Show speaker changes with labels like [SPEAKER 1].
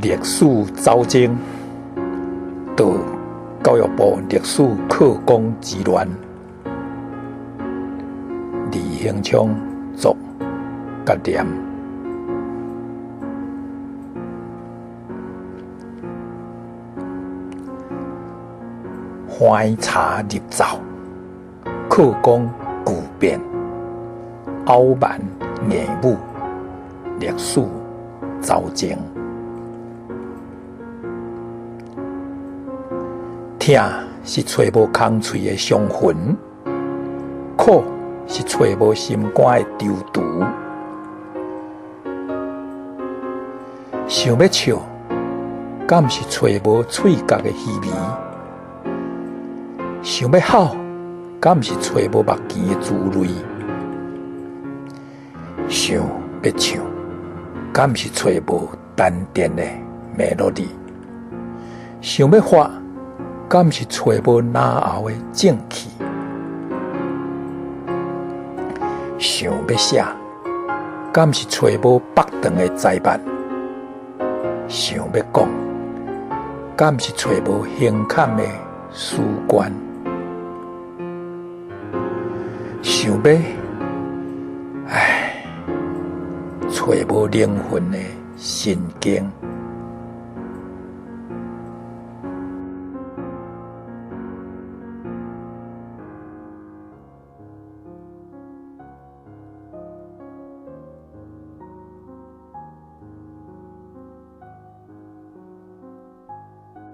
[SPEAKER 1] 歷史走精，到教育部歷史課綱之亂，李興昌作甲念。橫查入灶，課綱巨變，拗蠻硬武，歷史走精。疼是揣無空喙的傷痕，苦是揣無心肝的躊躇。想欲笑，敢是揣無喙角的虛微？想欲哭，敢是揣無目墘的珠淚？想欲唱，敢是揣無丹田的梅洛麗？想欲發，敢是揣無嚨喉的正氣？想欲寫，敢是揣無腹腸的才物？想欲講，敢是揣無胸坎的書卷？想欲，唉，揣無靈魂的神經。